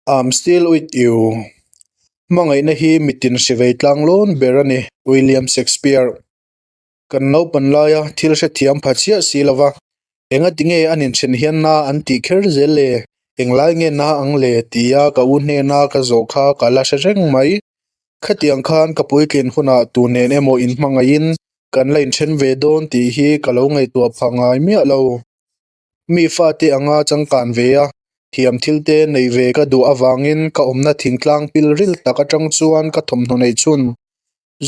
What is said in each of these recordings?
I'm still with you. Hmangaihna hi mitin hrivei tlang lawn ber a ni, William Shakespeare. Kan naupan laia thil hrethiam pha chiah si lova, engati nge an inthen hian na an tih kher zel le, englai nge na ang le tia ka u hnena ka zawh kha ka la hre reng mai. Khatiang khan ka puitlin hunah tu nen emaw inhmangaihin kan la inthen ve dawn tih hi ka lo ngaihtuah pha ngai miah lo. Mi fate anga changkan ve a, thiam thil te nei ve ka duh avangin ka awmna thingtlang pil ril tak atang chuan ka thawmhnaw neih chhun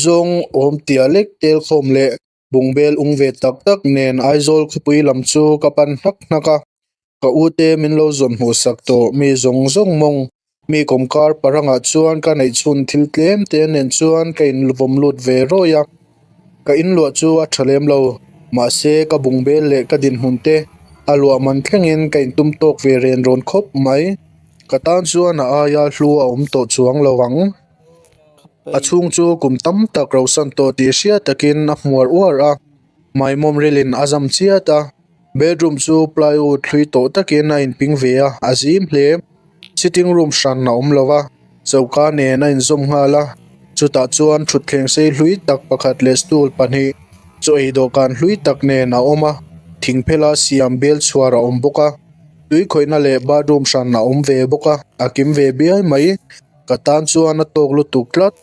zawng awm tia lek tel khawm leh bungbel ung ve tak tak nen Aizawl khawpui lam chu ka pan hnak hnak a, ka u te min lo zawn hmuh sak tawh mi zawng zawng mawng mi kawmkar parangah chuan ka neih chhun thil tlem te nen chuan ka invawm lut ve rawih a, ka inluah chu a tha lem lo, mahse ka bungbel leh ka dinhmun te a luah man thlengin ka intum tawk ve ren rawn khawp mai, ka tan chuan a aia hlu a awm tawh chuang lo ang. A chhung chu kum tam tak rosan tawh tih hriat takin a hmuar uar a, maimawm rilin a zam chiat a. Bedroom chu plywood hlui tawh takin a inping ve a, a zim hle. Sitting room hran a awm lo va, choka nen a inzawm nghal a, chutah chuan thutthleng sei hlui tak pakhat leh stool pahnih chaw ei dawhkan hlui tak nen a awm a, thingphela siam bel chhuar a awm bawk a, tui khawihna leh bathroom hran a awm ve bawk a, a kim ve biai mai. Ka tan chuan a tawk lutuk tlat.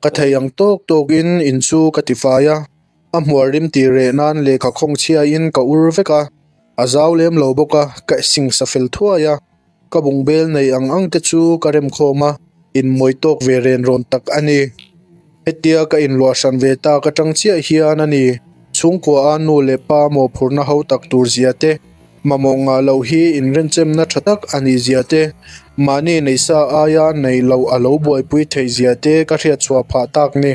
Ka thei ang tawk tawkin in chu ka tifai a. A hmuar rim tih reh nan lehkha khawng chhiain ka ur vek a, a zau lem lo bawk a, ka singsa fel thuai a, ka bungbel nei ang ang te chu ka rem khawm a, inmawi tawk ve ren rawn tak a ni. Hetia ka inluah hran ve tak atang chiah hian a ni, chhungkua a nu leh pa mawhphurhna ho tak tur zia te, mamawh ngah loh hi inrenchemna tha tak a nih zia te, mahni neihsa aia neih loh a lo buaipui theih zia te ka hriatchhuah phah tak ni.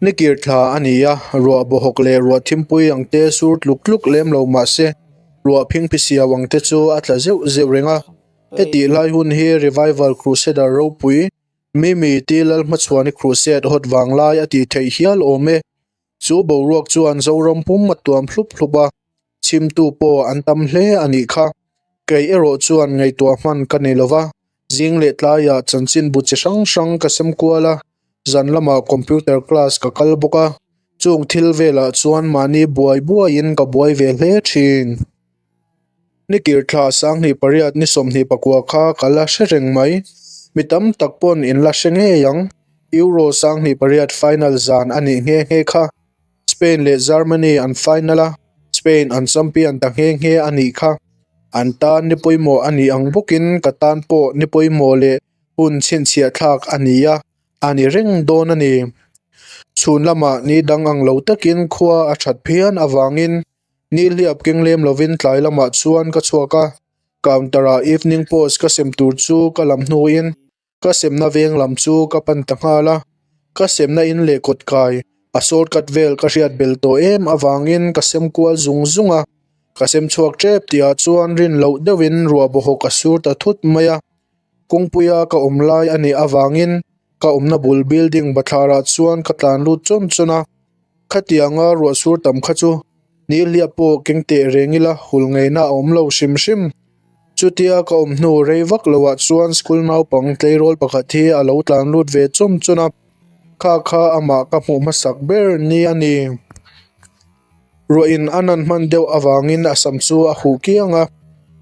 Ni kir thla a ni a, ruah bawhawk leh ruah thimpui ang te sur tluk tluk lem lo mah se, ruah phingphi siau ang te chu a tla zeuh zeuh reng a. Hetih lai hun hi Revival Crusader ropui, Mimi T. Lalhmachhuani Crusade hawt vang lai a tih theih hial awm e. Chu boruak chuan Zoram pum a tuam hlup hlup a, chhimtu pawh an tam hle a nih kha. Kei erawh chuan ngaihtuah hman ka nei lo va, zing leh tlaiah chanchinbu chi hrang hrang ka sem kual a, zan lamah computer class ka kal bawk a, chung thil velah chuan mahni buai buaiin ka buai ve hle thin. Ni kir thla 28 ni 24 kha ka la hre reng mai. Mi tam tak pawn in la hre ngei ang. Euro 28 final zan a nih nghe nghe kha. Spain leh Germany an final a, Spain an champion ta nghe nghe a nih kha. An tan ni pawimawh a nih ang bawkin ka tan pawh ni pawimawh leh hun chhinchhiah thlak a ni a, a ni reng dawn a ni. Chhun lamah ni dang ang lo takin khua a that phian avangin Ni hliap keng lem lovin tlai lamah chuan ka chhuak a, counter-ah evening post ka sem tur chu ka lam hnuin ka semna veng lam chu ka pan ta nghal a, ka semna in leh kawt kai a shortcut vel ka hriat bel tawh em avangin ka sem kual zung zung a, ka sem chhuak tep tihah chuan rin loh deuhin ruah bawhawk a sur ta thut mai a, kawngpuia ka awm lai a nih avangin ka awmna bul building bathlarah chuan ka tlan lut chawn chawn a. Khatianga ruah sur tam kha chu Nihliap pawh keng teh reng ila hul ngeina a awm lo hrim hrim. Chutia ka awm hnu rei vak loah chuan school naupang tleirawl pakhat hi a lo tlan lut ve chawm chawn a, kha kha amah ka hmuh hmasak ber ni a ni. Ruahin a nan hman deuh avangin a sam chu a huh kiang a,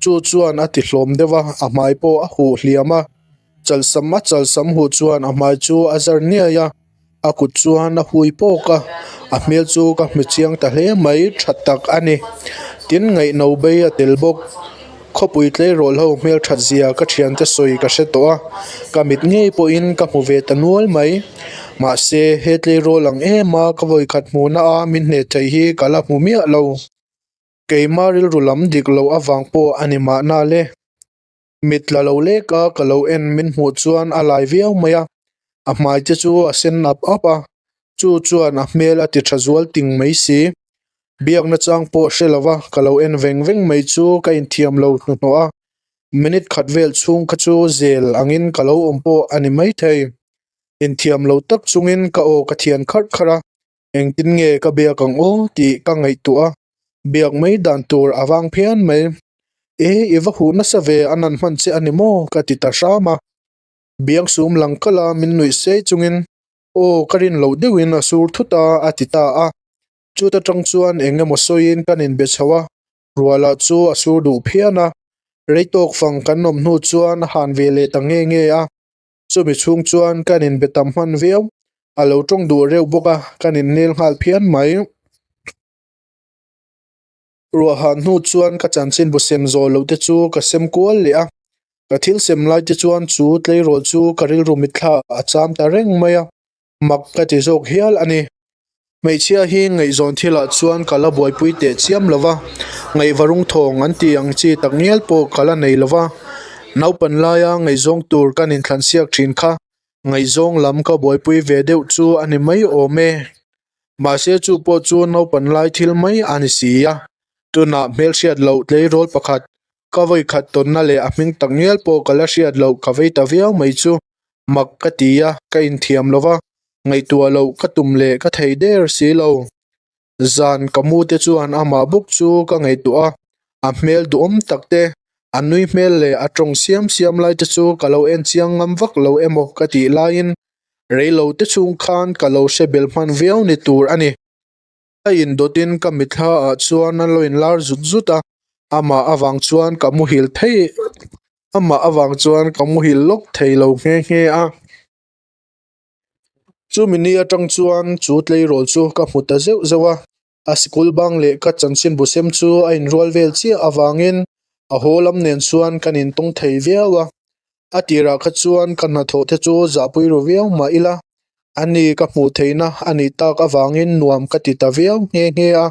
chu chuan a ti hlawm deuh a, a hmai pawh a huh hliam a, chalsam a chalsam huh chuan a hmai chu a zar niai a. A kut chuan a hui pawk a, a hmel chu ka hmu chiang ta hle mai tha tak a ni. Tin ngaihno bei a tel bawk. Khawpui tleirawl ho hmel that zia ka thiante sawi ka hre tawh a, ka mit ngei pawhin ka hmu ve ta nual mai. Mahse he tleirawl ang em a ka vawikhat hmuhna a min hneh thei hi ka la hmu miah lo. Keima rilru lam dik loh avang pawh a ni mahna le. Mit tla lo lek a ka lo en min hmuh chuan a lai viau mai a, a hmai te chu a sen ap ap a, chu chuan a hmel a ti tha zual ting mai si. Biakna chang pawh hre lova ka lo en veng veng mai chu ka inthiam lo hnuhnawh a, minute khat vel chhung kha chu zel angin ka lo awm pawh a ni maithei. Inthiam lo tak chungin ka aw ka thian kharh kharh a, engtin nge ka biak ang aw tih ka ngaihtuah a, biak mai dan tur a vang phian mai. E, i va huh nasa ve, a nan hman che a ni maw? ka ti ta hram a. Biangsum lang kal a min nuih sei chungin, Aw, ka rin loh deuhin a sur thut a, a ti ta a. Chuta tang chuan eng emaw sawiin kan inbe chho a, Ruala chu a sur duh phian a. Rei tawk fang kan awm hnu chuan a han ve leh ta nge nge a. Chumi chhung chuan kan inbe tam hman viau, a lo tawng duh reuh bawk a, kan innel nghal phian mai. Ruahhan hnu chuan ka chanchinbu sem zawh loh te chu ka sem kual leh a, ka thil sem lai te chuan chu tleirawl chu ka rilru mitthla a cham ta reng mai a, mak ka ti zawk hial a ni. Hmeichhia hi ngaihzawn thilah chuan ka la buaipui teh chiam lo va, ngaihvarung thawng an tih ang chi tak ngial pawh ka la nei lo va, naupan laia ngaihzawng tur kan inthlansiak thin kha ngaihzawng lam ka buaipui ve deuh chu a ni mai awm e. Mahse chu pawh chu naupan lai thil mai a ni si a, tunah hmelhriat loh tleirawl pakhat ka vawi khat tawnna leh a hming tak ngial pawh ka la hriat loh ka vei ta viau mai chu mak ka ti a, ka inthiam lo va, ngaihtuah loh ka tum leh ka thei der si lo. Zan ka mu te chuan amah bawk chu ka ngaihtuah a, a hmel duhawm tak te, a nui hmel leh a tawng siam siam lai te chu ka lo en chiang ngam vak lo emaw ka tih laiin reilo te chhung khan ka lo hre bel hman viau ni tur a ni. A indawtin ka mitthla ah chuan a lo inlar zut zut a, amah avang chuan ka muhil thei amah avang chuan ka muhil lawk thei lo nghe nghe a. Chumi ni atang chuan chu tleirawl chu ka hmu ta zeuh zeuh a, a sikul bang leh ka chanchinbu sem chu a inrual vel chiah avangin a haw lam nen chuan kan intawng thei viau a. A tirah kha chuan ka hnathawh te chu zahpui ru viau mah ila, ani ka hmuh theihna a nih tak avangin nuam ka ti ta viau nghe nghe a.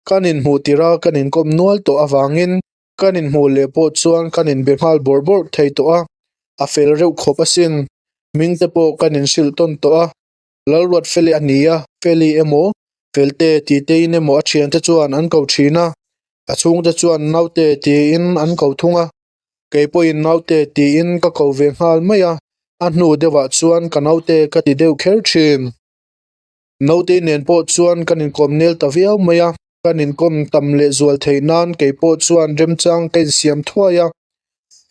Kan inhmuh tirha kan inkawm nual tawh avangin Kan inhmuh leh pawh chuan kan inbe nghal bawrh bawrh thei tawh a, a fel reuh khawp asin. Hming te pawh kan inhrilh tawn tawh a, Lalruat Feli a ni a, Feli emaw, Felte ti tein emaw a thiante chuan an ko thin a, a chhungte chuan Naute tiin an ko thung a, kei pawhin Naute tiin ka ko ve nghal mai a, a hnu deuhah chuan ka naute ka ti deuh kher thin. Naute nen pawh chuan kan inkawm nel ta viau mai a, kan inkawm tam leh zual theih nan kei pawh chuan remchang ka insiam thuai a.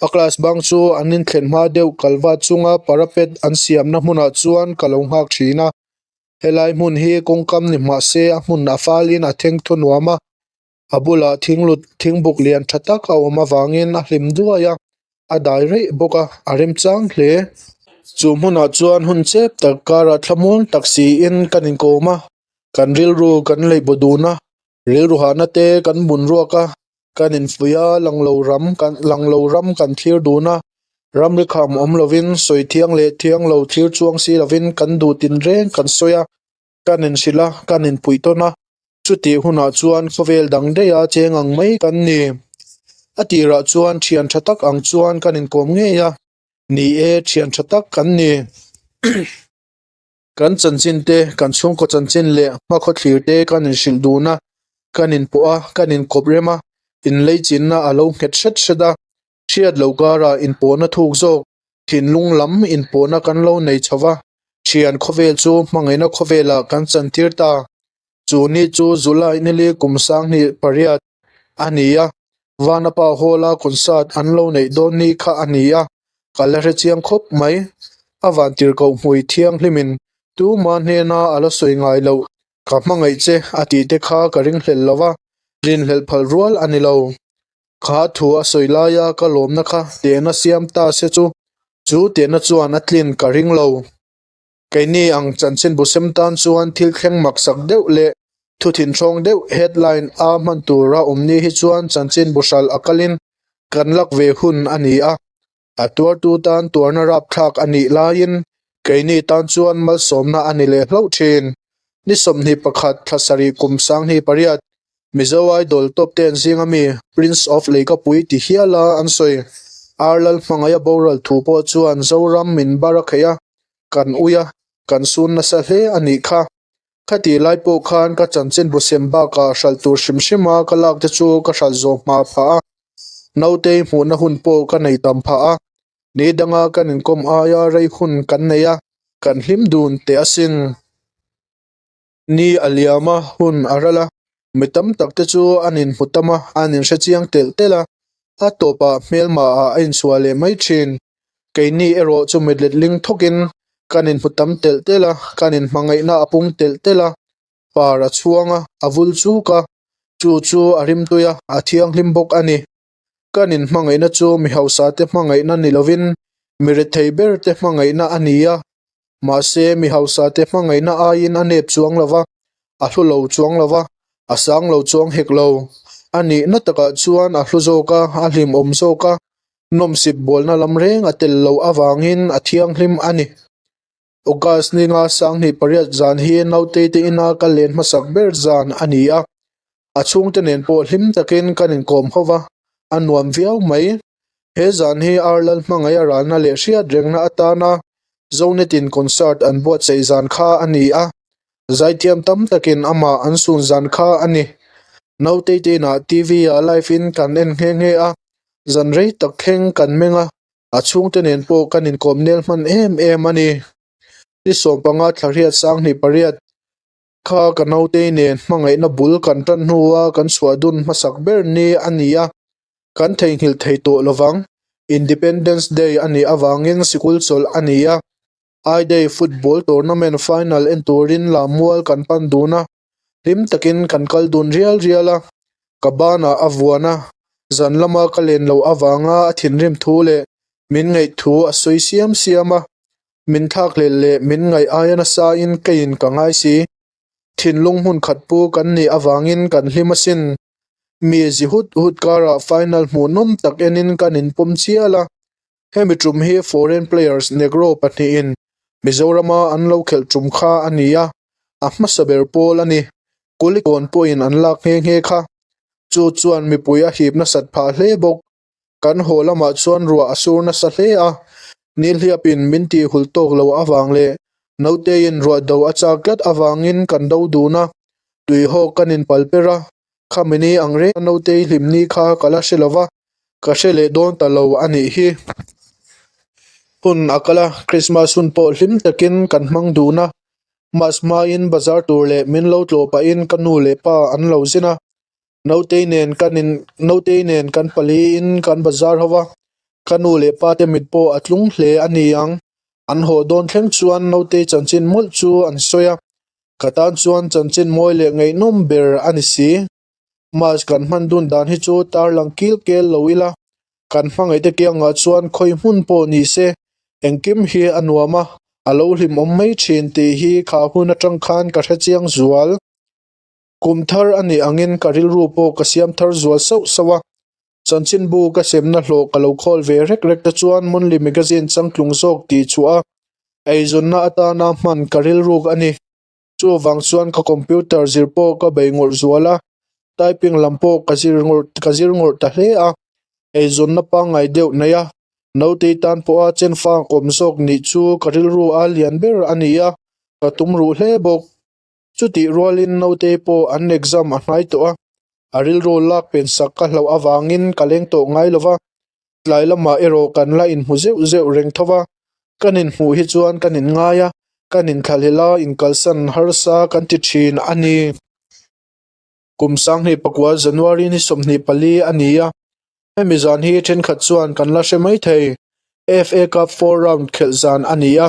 A class bang chu an inthlen hma deuh kalva chunga parapet an siamna hmunah chuan ka lo nghak thin a. Helai hmun hi kawngkam ni hmah se a hmun a falin a theng thu nuam a, A bulah thinglut thingbuk lian tha tak a awm avangin a hlim duai a, a dai reih bawk a, a remchang hle. Chu hmunah chuan hun chep tak karah thlamuang tak siin kan inkawm a, kan rilru kan leih baw dun a, rilru hahna te kan bun ruak a, kan infuih a, langlo ram kan langlo ram kan thlir dun a, ramri kham awm lovin sawi thiang leh thiang lo thlir chuang si lovin kan duh tinreng kan sawi a, kan inhrilh a, kan inpuih tawn a. Chutih hunah chuan khawvel dang daiha cheng ang mai kan ni. A tirah chuan thian tha tak ang chuan kan inkawm ngei a, ni e, thian tha tak kan ni. Kan chanchin te, kan chhungkaw chanchin leh hmakhaw thlir te kan inhrilh dun a, kan inpawh a, kan inkawp rem a, inleichinna a lo nghet hret hret a, hriat loh karah inpawhna thuk zawk, thinlung lam inpawhna kan lo nei chho va, thian khawvel chu hmangaihna khawvelah kan chantir ta. Chu ni chu July nili kum 28 a ni a, Vanapa Hall-a concert an lo neih dawn ni kha a ni a, ka la hre chiang khawp mai. A vantirhkoh hmui thianghlimin tuma hnena a la sawi ngai loh, ka hmangaih che a tih te kha ka ringhlelh lo va, rinhlelh phal rual a ni lo. Kha thu a sawi laia ka lawmna kha tehna siam ta se chu, chu tehna chuan a tlin ka ring lo. Keini ang chanchinbu sem tan chuan thil thleng maksak deuh leh thu thinhrawng deuh headline a hman tura awm ni hi chuan chanchinbu hralh a kalin kan lak ve hun a ni a. A tuartu tan tuarna rapthlak a nih laiin keini tan chuan malsawmna a ni leh hlauh thin. Ni 21 thla sarih kum 28 Mizo Idol top ten zinga mi Prince of Leikapui ti hiala an sawi. Ar Lalhmangaih a boral thu pawh chuan Zoram min bar a kheih a, kan ui a, kan sun nasa hle a nih kha. Khatih lai pawh khan ka chanchinbu sem bakah hralh tur hrim hrim a ka lak te chu ka hralh zawh hma phah a, nautei hmuhna hun pawh ka nei tam phah a, ni danga kan inkawm aia rei hun kan nei a, kan hlim dun teh asin. Ni a liam a, hun a ral a, mi tam tak te chu an inhmu tam a, an inhre chiang telh telh a. A tawpah hmelmaah a inchhuah leh mai thin. Keini erawh chu mitletling thawkin kan inhmu tam telh telh a, kan inhmangaihna a pung telh telh a, par a chhuang a, a vul chuk a, chu chu a rimtui a, a thianghlim bawk a ni. Kan inhmangaihna chu mi hausa te hmangaihna ni lovin mi rethei ber te hmangaihna a ni a, mahse mi hausa te hmangaihna aiin a nep chuang lo va, a hlu lo chuang lo va, a sang lo chuang hek lo. A nihna takah chuan a hlu zawk a, a hlimawm zawk a, nawmsip bualna lam reng a tel loh avangin a thianghlim a ni. August ninga 2008 zan hi nautei te ina ka len hmasak ber zan a ni a, a chhungte nen pawh hlim takin kan inkawm ho va, a nuam viau mai. He zan hi Ar Lalhmangaih a ralna leh hriat rengna atana Zonetin concert an buatsaih zan kha a ni a, zaithiam tam takin amah an sun zan kha a ni. Nautei te inah TV ah live in kan en nghe nghe a, zan rei tak thleng kan meng a, A chhungte nen pawh kan inkawm nel hman em em a ni. Ni 15 thlahriat 2008 kha ka nautei nen hmangaihna bul kan tan hnua kan chhuah dun hmasak ber ni a ni a, kan theihnghilh thei tawh lovang. Independence Day a nih avangin sikul chawlh a ni a, I-Day football tournament final en turin Lammual kan pan dun a. Hlim takin kan kal dun rial rial a, ka banah a vuan a, zan lama ka len loh avanga a thinrim thu leh min ngaih thu a sawi siam siam a, min thlakhlelh leh min ngaih aia nasa in keiin ka ngai si. Thinlung hmun khat pu kan nih avangin kan hlim asin. Mi zi hut hut karah final hmuhnawm tak enin kan inpawm chial a, Hemi tum hi foreign players Negro pahnihin Mizorama an lo khelh tum kha a ni a, a hmasa ber pawl a ni. Kulikawn pawhin an lak nghe nghe kha. Chu chuan mipui a hip nasat phah hle bawk. Kan haw lamah chuan ruah a sur nasa hle a, nihliapin min tihhul tawk lo avang leh nauteiin ruah do a chak tlat avangin kan do dun a, tuihawk kan inpal per a, Khami ni ang reng a nautei hlim ni kha ka la hre lova, ka hre leh dawn ta lo a nih hi. Hun a kal a, Christmas hun pawh hlim takin kan hmang dun a. Mas hmain bazar tur leh min lo tlawh pahin ka nu leh pa an lo zin a. Nautei nen kan in nautei nen kan paliin kan bazar ho va, ka nu leh pa te mit pawh a tlung hle a ni ang. An haw dawn thleng chuan nautei chanchin mawlh chu an sawi a. Ka tan chuan chanchin mawi leh ngaihnawm ber a ni si. Mas kan hman dun dan hi chu tarlang kil kel lo ila, kan hmangaihte kiangah chuan khawi hmun pawh ni se, engkim hi a nuam a, a lo hlimawm mai thin tih hi kha hun atang khan ka hre chiang zual. Kum thar a nih angin ka rilru pawh ka siam thar zual sauh sauh a, chanchinbu ka semna hlawh ka lo khawl ve rek rek te chuan Monthly Magazine changtlung zawk tih chhuah a eizawnna atana hman ka rilruk a ni. Chuvang chuan ka computer zir pawh ka bei ngawrh zual a, typing lam pawh ka zir ngawrh ka zir ngawrh ta hle a, eizawnna pangngai deuh nei a, nautei tan pawha chenfang awm zawk nih chu ka rilru a lian ber a ni a, ka tum ruh hle bawk. Chutih rualin nautei pawh an exam a hnai tawh a, a rilru lak pen sak ka hlauh avangin ka leng tawh ngai lo va, tlai lamah erawh kan la inhmu zeuh zeuh reng tho va, kan inhmuh hi chuan kan inngai a, kan inthlahlel a, inkalsan harsa kan ti thin a ni. Kum 2009 January ni 24 a ni a, hemi zan hi thenkhat chuan kan la hre mai thei. FA Cup four round khelh zan a ni a,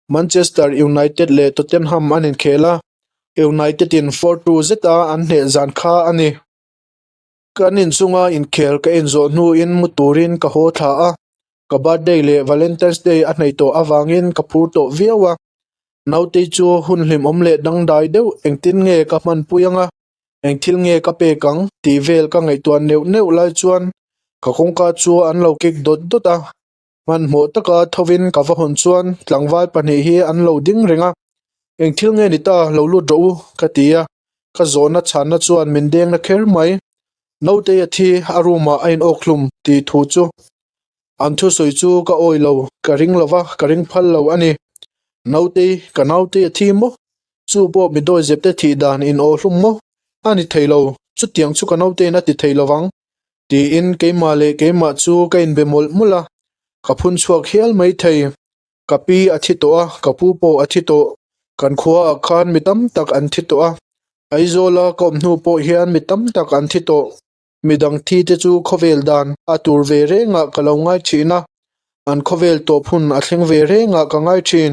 Manchester United leh Tottenham an inkhel a, United in 4-2 zeta an hneh zan kha a ni. Kan inchunga inkhel ka inzawh hnuin mu turin ka haw thla a, ka birthday leh Valentine's Day a hnaih tawh avangin ka phur tawh viau a. Nautei chu hun hlimawm leh dangdai deuh engtin nge ka hmanpui anga, eng thil nge ka pek ang tih vel ka ngaihtuah neuh neuh lai chuan ka kawngka chu an lo kik dawt dawt a. Hmanhmawh taka thovin ka va hawn chuan tlangval pahnih hi an lo ding reng a, Eng thil nge ni ta, lo lut rawh u, ka ti a, ka zawhna chhanna chuan min deng na kher mai. Nautei a thi, a room ah a in awk hlum tih thu chu an thusawi chu ka awi lo, ka ring lo va, ka ring phal lo a ni. Nautei, ka nautei a thi maw? Chu pawh mi dawi zep te thih dan in aw hlum maw? A ni thei lo, chutiang chu ka nauteiin a ti thei lo vang. Tiin keimah leh keimah chu ka inbe mawlh mawlh a, ka phun chhuak hial mai thei. Ka pi a thi tawh a, ka pu pawh a thi tawh. Kan khuaah khan mi tam tak an thi tawh a, Aizawla ka awm hnu pawh hian mi tam tak an thi tawh. Midang thi te chu khawvel dan a tur ve rengah ka lo ngai thin a, an khawvel tawp hun a thleng ve rengah ka ngai thin.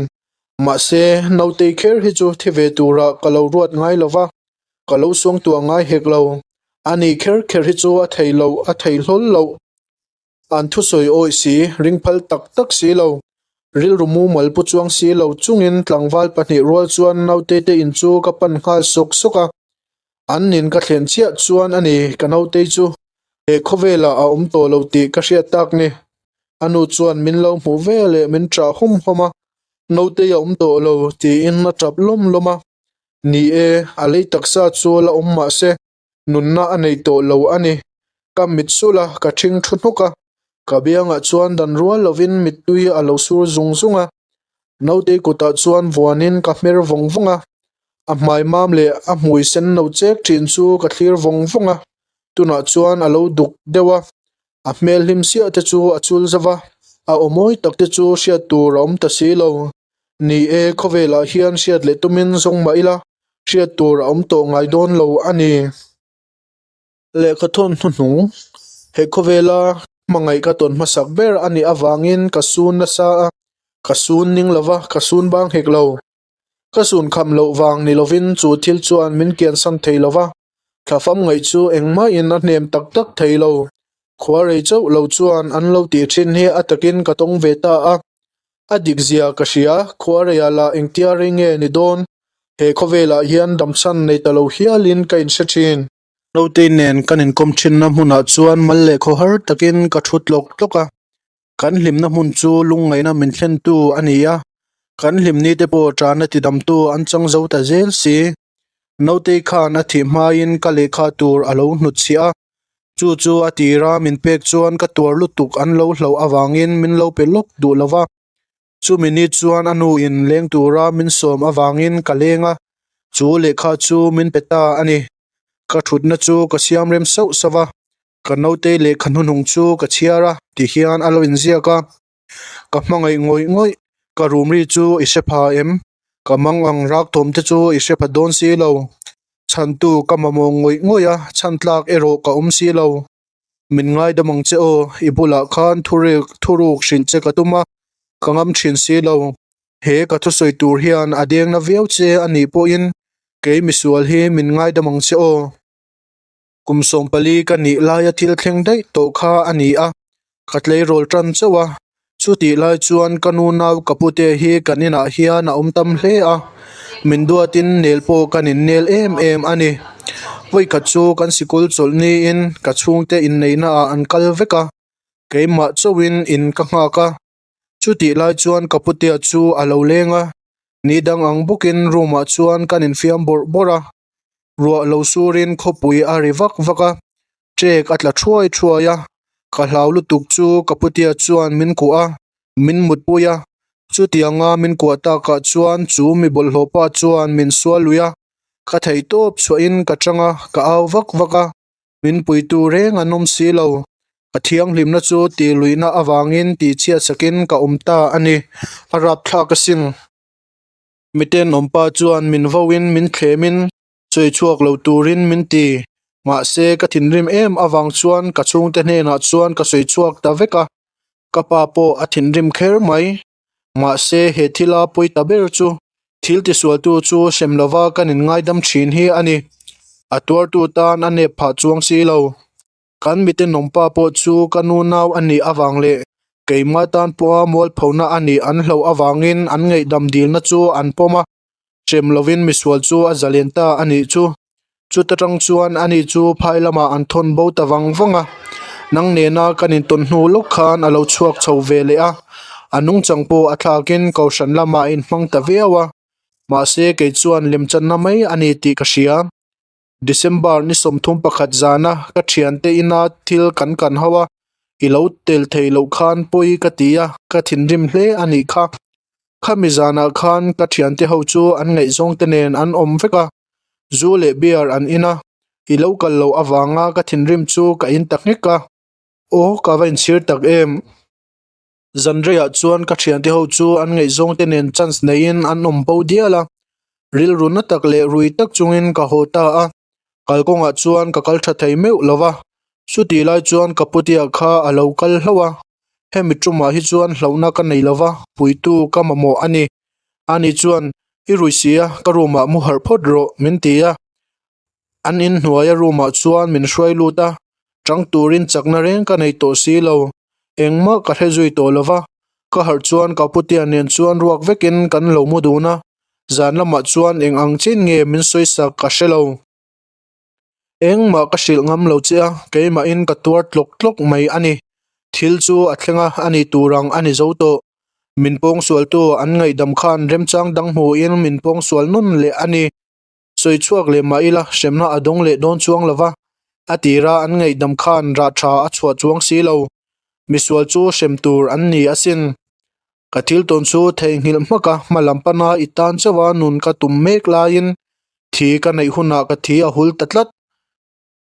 Mahse, nautei kher hi chu thi ve turah ka lo ruat ngai lo va, ka lo suangtuah ngai hek lo. Ani kher kher hi chu a thei loh, a thei hlawl loh. An thusawi awih si, ring phal tak tak si lo. Rilru mumal pu chuang si lo chungin tlangval pahnih rual chuan naute te in chu ka pan nghal sawk sawk a. An nin ka thlen chiah chuan a ni ka naute chu he khawvelah a awm tawh lo tih ka hriat tak ni. A nu chuan min lo hmuh ve leh min ṭah hawm hawm a, naute a awm tawh lo tiin a ṭap lawm lawm a. Ni e, a lei taksa chu la awm mah se Nunna a nei tawh lo a ni. Ka mit sulh a, ka ṭhing thu hnuk a. Ka biangah chuan dan rual lovin mittui a lo sur zung zung a. Nautei kutah chuan vuanin ka hmer vawng vawng a. A hmai mam leh a hmui sen no chek ṭhin chu ka thlir vawng vawng a. Tunah chuan a lo duk deuh a. A hmel hlim siah te chu a chul zauh a. A aw mawi tak te chu hriat tur a awm ta si lo. Ni e, khawvelah hian hriat leh tumin zawng mah ila, hriat tur a awm tawh ngai dawn lo a ni. Lehkha thawn hnuhnung, he khawvela hmangaih ka tawn hmasak ber a nih avangin ka sun nasa a, ka sun ning lova, ka sun bang hek lo. Ka sun kham loh vang ni lovin chu thil chuan min kiansan thei lova, thlafam ngaih chu engmahin a hnem tak tak thei lo. Khua rei chauh lo chuan an lo tih thin hi a takin ka tawng ve ta a. A dik zia ka hria, khua reiah lah engtia rei nge ni dawn? He khawvelah hian damchhan nei ta lo hialin ka inhre thin. Nautei nen kan inkawm thinna hmunah chuan mal leh khawhar takin ka thu tlawk tlawk a. Kan hlimna hmun chu lungngaihna min thlentu a ni a, kan hlimni te pawh ṭana tidamtu an chang zo ta zel si. Nautei khan a thih hmain ka lehkha tur a lo hnutchhiah a, chu chu a tira min pek chuan ka tuar lutuk an lo hlauh avangin min lo pe lawk duh lo va. Chumi ni chuan a nu in leng tura min sawm avangin ka leng a, chu lehkha chu min pe ta a ni. Ka thutna chu ka siam rem sauh sauh a, Ka naute lehkha hnuhnung chu ka chhiar a ti hian a lo inziak a, ka hmangaih ngawih ngawih, ka room ri chu i hre pha em? Ka mang ang rak thawm te chu i hre pha dawn si lo, chhantu ka mamawh ngawih ngawih a, chhan tlak erawh ka awm si lo. Min ngaidam ang che aw, i bulah khan thuruk hrilh che ka tum a, ka ngam thin si lo. He ka thusawi tur hian a dengna viau che a nih pawhin kei misual hi min ngaidam ang che aw. Kum 14 ka nih laia thil thleng daih tawh kha a ni a, ka tleirawl tan chauh a. Chutih lai chuan ka nu nau ka pute hi kan inah hian a awm tam hle a, min duatin nel pawh kan innel em em a ni. Vawikhat chu kan sikul chawlh niin ka chhungte inneihna ah an kal vek a, keimah chauhin in ka nghak a. Chutih lai chuan ka putea chu a lo leng a, ni dang ang bawkin room ah chuan kan infiam bawrh bawrh a. Ruah lo surin khawpui a ri vak vak a, ṭek a tla thuai thuai a, ka hlau lutuk chu ka putea chuan min kuah a, min mutpui a, chutianga min kuah takah chuan chu mi bawlhhlawh pa chuan min sual lui a, ka theihtawp chhuahin ka chang a, ka au vak vak a, min puitu reng an awm si lo, ka thianghlimna chu tihluihna avangin tihchhiat sakin ka awm ta a ni, a rapthlak asin. Miten awmpa chuan min vauin min thlemin sawi chhuak lo turin min ti. Mahse ka thinrim em avang chuan ka chhungte hnenah chuan ka sawi chhuak ta vek a, ka pa pawh a thinrim kher mai. Mahse he thila pawi ta ber chu thil tisualtu chu hrem lova kan inngaidam thin hi a ni. A tuartu tan a nep phah chuang si lo. Kan mitenawmpa pawh chu ka nu nau a nih avang leh keimah tan pawha mualphona a nih an hlauh avangin an ngaihdam dilna chu an pawm a, hrem lovin misual chu a zalen ta a nih chu. Chuta tang chuan ani chu phai lamah an thawn bo ta vang vang a, nang nena kan intawn hnu lawk khan a lo chhuak chho ve leh a, a nungchang pawh a thlakin kohhran lamah a inhmang ta viau a, mahse kei chuan lemchanna mai a ni tih ka hria. December ni 31 zana ka thiante ina thil kan kan ho a, i lo tel thei loh khan pawi ka ti a, ka thinrim hle a nih kha. Khami zanah khan ka thiante ho chu an ngaihzawng te nen an awm vek a, zu leh beer an in a, i lo kal loh avanga ka thinrim chu ka in ta nghek a. Aw ka va inchhir tak em. Zanreiah chuan ka thiante ho chu an ngaihzawng te nen chance neiin an awm bo dial a, rilru na tak leh rui tak chungin ka haw ta a, kalkawngah chuan ka kal tha thei meuh lo va. Chutih lai chuan ka putea kha a lo kal hlauh a, hemi tumah hi chuan hlauhna ka nei lova, puitu ka mamawh a ni. Ani chuan, I rui si a, ka room ah mu harh phawt rawh, min ti a. An in hnuaia room ah chuan min hruai lut a, chang turin chakna reng ka nei tawh si lo. Engmah ka hre zui tawh lova, ka harh chuan ka putea nen chuan ruak vekin kan lo mu dun a, zan lamah chuan eng ang chin nge min sawisak ka hre lo. Engmah ka hrilh ngam lo che a, keimahin ka tuar tlawk tlawk mai a ni. Thil chu a thleng a, a ni tur ang a ni zo tawh. Min pawngsualtu an ngaihdam khan remchang dang hmuhin min pawngsual nawn leh a ni. Sawi chhuak leh mah ila hremna a dawng leh dawn chuang lo va, a tira an ngaihdam khan rah tha a chhuah chuang si lo. Misual chu hrem tur an ni asin. Ka thil tawn chu theihnghilh hmak a, hma lam pana i tan chauh a nun ka tum mek laiin thi ka neih hunah ka thi a hul ta tlat.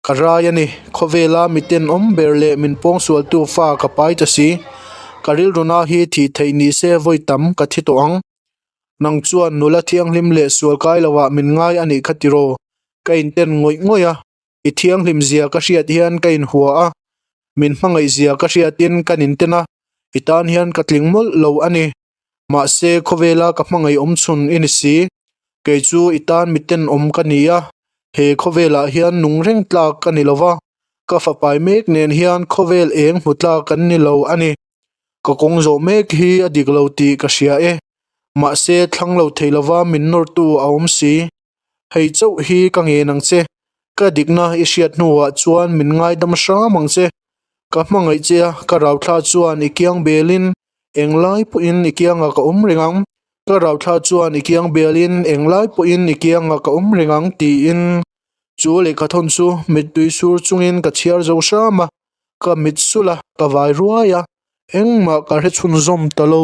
Ka rai a ni, khawvela mi tenawm ber leh min pawngsualtu fa ka pai ta si. Ka rilruna hi thih theih ni se vawi tam ka thi tawh ang. Nang chuan nula thianghlim leh sual kai loah min ngai a nih kha tiraw? Ka inten ngawih ngawih a, I thianghlim zia ka hriat hian ka inhua a, min hmangaih zia ka hriatin ka ninten a, i tan hian ka tling mawlh lo a ni. Mahse, khawvela ka hmangaih awm chhun i ni si. Kei chu i tan miten awm ka ni a, he khawvelah hian nung reng tlak ka ni lo va, ka fapai mek nen hian khawvel eng hmu tlak kan ni lo a ni. Ka kawng zawh mek hi a dik lo tih ka hria e. Mahse, thlang lo thei lova min nawrtu a awm si. Hei chauh hi ka ngen ang che, ka dikna i hriat hnuah chuan min ngaidam hram ang che. Ka hmangaih che a, ka rauthla chuan i kiang belin englai pawhin i kiangah ka awm reng ang, ka rauthla chuan i kiang belin englai pawhin i kiangah ka awm reng ang tiin chu lehkhathawn chu mittui sur chungin ka chhiar zo hram a, ka mit sulh a, ka vai ruai a, engmah ka hre chhunzawm ta lo.